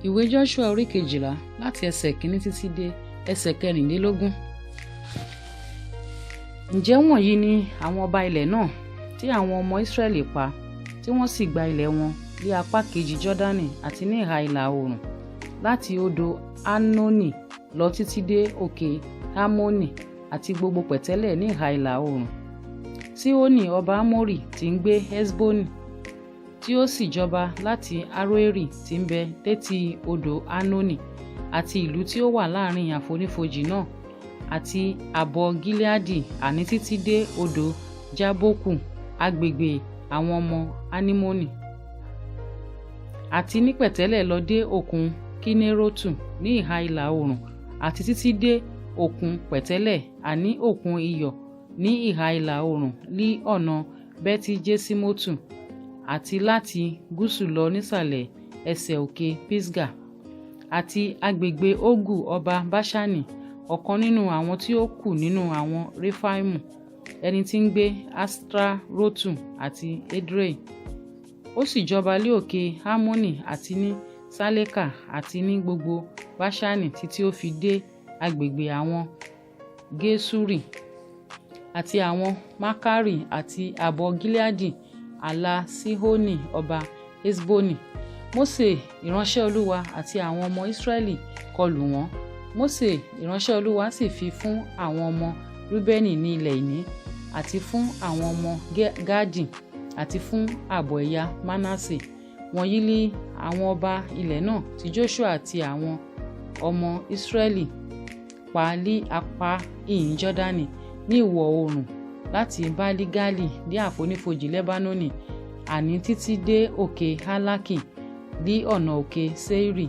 Ìwé Joshua orí 12 láti ẹsẹ̀ kìíní títí dé ẹsẹ̀ 24. Ǹjẹ́ wọ̀nyí ni àwọn ọba ilẹ̀ náà tí àwọn ọmọ Ísírẹ́lì pa, tí wọ́n sì gba ilẹ̀ wọn lé apá kejì Jọ́dánì àti ní ìhà ìlà oòrùn, láti odò Arnoni lọ títí dé òkè Hermoni àti gbogbo pẹ̀tẹ́lẹ̀ ní ìhà ìlà oòrùn. Sihoni ọba Amori tí ń gbé Heṣboni, tí ó sì jọba láti Aroeri tí ń bẹ létí odò Arnoni, àti ìlú tí ó wà láàrin àfonífojì náà, àti ààbọ̀ Gileadi, àní títí dé odò Jabboku, agbègbè àwọn ọmọ Ammoni. Àti ní pẹ̀tẹ́lẹ̀ lọ dé òkun Kinnerotu ní ìhà ìlà oòrùn, àti títí dé òkun pẹ̀tẹ́lẹ̀, àní òkun iyọ̀ ní ìhà ìlà oòrùn lí ọ̀nà Beti-Jeṣimotu, àti láti gúúsù lọ nísàlẹ̀ ẹsẹ̀ òkè Pisga. Àti agbègbè Ogu ọba Baṣani, ọ̀kan nínú àwọn tí ó kù nínú àwọn Refaimu, ẹni tí ń gbé Aṣtarotu àti Edrei. Ó sì jọba lé òkè Hermoni àti ní Saleka àti ní gbogbo Baṣani títí ó fi dé agbègbè àwọn Geṣuri àti àwọn Maakari àti ààbọ̀ Gileadi, ààlà Sihoni ọba Heṣboni. Mose ìránṣẹ́ Olúwa àti àwọn ọmọ Israẹli kọlù wọ́n. Mose ìránṣẹ́ Olúwa sì fi fún àwọn ọmọ Reubeni ní ilẹ̀ ìní, àti fún àwọn ọmọ Gadi, àti fún ààbọ̀ ẹ̀yà Manase. Wọ̀nyí li àwọn ọba ilẹ̀ náà tí Joṣua àti àwọn ọmọ Israẹli pa lí apá ìhín Jọ́dánì ní ìwọ̀ oòrùn láti Baali-Gadi dé àfonífojì Lebanoni, àní títí dé òkè Halaki lí ọ̀nà òkè Seiri,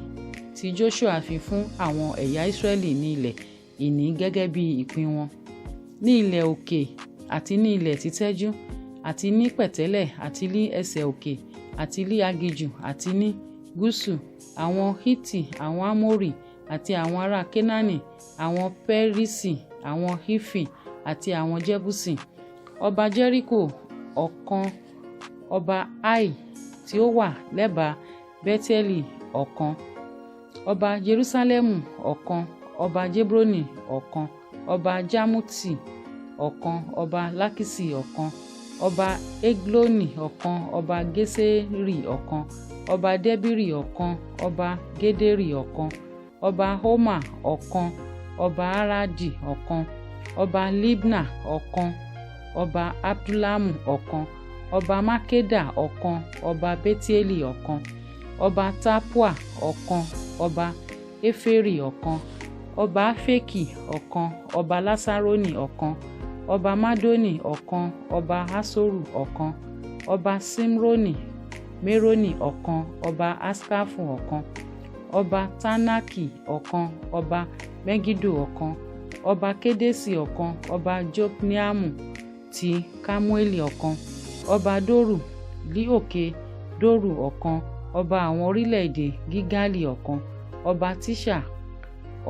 tí Joṣua fi fún àwọn ẹ̀yà Israẹli ní ilẹ̀ ìní gẹ́gẹ́ bí ìpín wọn. Ní ilẹ̀ òkè àti ní ilẹ̀ títẹ́jú, àti ní pẹ̀tẹ́lẹ̀ àti ní ẹsẹ̀ òkè, àti ní aginjù àti ní gúúsù, àwọn Hiti, àwọn Amori, àti àwọn ará Kenaani, àwọn Perisi, àwọn Hifi, àti àwọn Jebusi. Ọba Jeriko ọ̀kan, ọba Ai tí ó wà lẹ́bàá Beteli ọ̀kan, ọba Jerusalẹmu ọ̀kan, ọba Hebroni ọ̀kan, ọba Jarmuti ọ̀kan, ọba Lakiṣi ọ̀kan, ọba Egloni ọ̀kan, ọba Geṣeri ọ̀kan, ọba Debiri ọ̀kan, ọba Gederi ọ̀kan, ọba Horma ọ̀kan, ọba Aradi ọ̀kan, ọba Libna ọ̀kan, ọba Adullamu ọ̀kan, ọba Makkeda ọ̀kan, ọba Betieli ọ̀kan, ọba Tappua ọ̀kan, ọba Heferi ọ̀kan, ọba Afeki ọ̀kan, ọba Laṣaroni ọ̀kan, ọba Madoni ọ̀kan, ọba Haṣoru ọ̀kan, ọba Ṣimroni Meroni ọ̀kan, ọba Akṣafu ọ̀kan, ọba Taanaki ọ̀kan, ọba Megido ọ̀kan, ọba Kedeṣi ọ̀kan, ọba Jokneamu ti Karmeli ọ̀kan, ọba Doru lí òkè Doru ọ̀kan, ọba àwọn orílẹ̀-èdè Gilgali ọ̀kan, ọba Tirṣa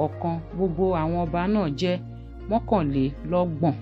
ọ̀kan. Gbogbo àwọn ọba náà jẹ́ 31.